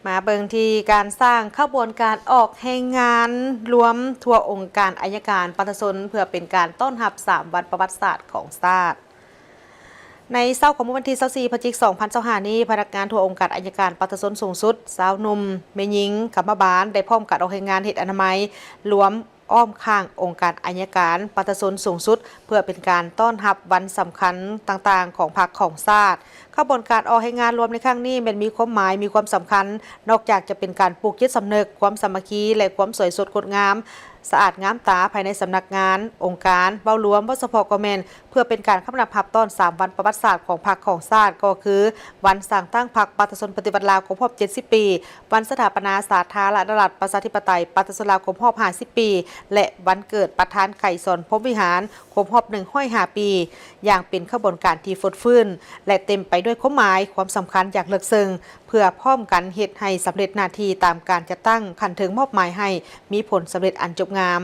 ມາເບິ່ງທີ່ການສ້າງຂະບວນການອອກແຮງງານລວມທົ່ວອົງການໄອຍະການປະຊາຊົນ ເພື່ອເປັນການຕ້ອນຮັບສາມວັນປະຫວັດສາດຂອງຊາດ. ໃນເຊົ້າຂອງມື້ວັນທີຊາວສີ່ ພະຈິກ ສອງພັນຊາວຫ້ານີ້, ພະນັກງານທົ່ວອົງການໄອຍະການປະຊາຊົນສູງສຸດ, ຊາວໜຸ່ມ, ແມ່ຍິງ, ກຳມະບານ ໄດ້ພ້ອມກັນອອກແຮງງານເຮັດອະນາໄມລວມ ອ້ອມຂ້າງອົງການໄອຍະການປະຊາຊົນສູງສຸດ ເພື່ອເປັນການຕ້ອນຮັບວັນສຳຄັນຕ່າງໆຂອງພັກຂອງຊາດ. ຂະບວນການອອກແຮງງານລວມໃນຄັ້ງນີ້ແມ່ນມີຄວາມໝາຍ, ມີຄວາມສຳຄັນ, ນອກຈາກຈະເປັນການປູກຈິດສຳນຶກ, ຄວາມສາມັກຄີ ແລະ ຄວາມສວຍສົດງົດງາມ, ສະອາດງາມຕາພາຍໃນສຳນັກງານ, ອົງການ, ເວົ້າລວມ, ເວົ້າສະເພາະກໍແມ່ນ ເພື່ອເປັນການຄຳນັບຮັບຕ້ອນສາມວັນປະຫວັດສາດຂອງພັກຂອງຊາດ ກໍຄື ວັນສ້າງຕັ້ງພັກປະຊາຊົນປະຕິວັດລາວຄົບຮອບເຈັດສິບປີ, ວັນສະຖາປະນາສາທາລະນະລັດປະຊາທິປະໄຕປະຊາຊົນລາວຄົບຮອບຫ້າສິບປີ ແລະ ວັນເກີດປະທານໄກສອນ ພົມວິຫານ ຄົບຮອບໜຶ່ງຮ້ອຍຫ້າປີ ຢ່າງເປັນຂະບວນການທີ່ຟົດຟື້ນ ແລະ ເຕັມໄປດ້ວຍຄວາມໝາຍ, ຄວາມສຳຄັນຢ່າງເລິກເຊິ່ງ ເພື່ອພ້ອມກັນເຮັດໃຫ້ສຳເລັດໜ້າທີ່ຕາມການຈັດຕັ້ງຂັ້ນເທິງມອບໝາຍໃຫ້ມີຜົນສຳເລັດອັນຈົບງາມ.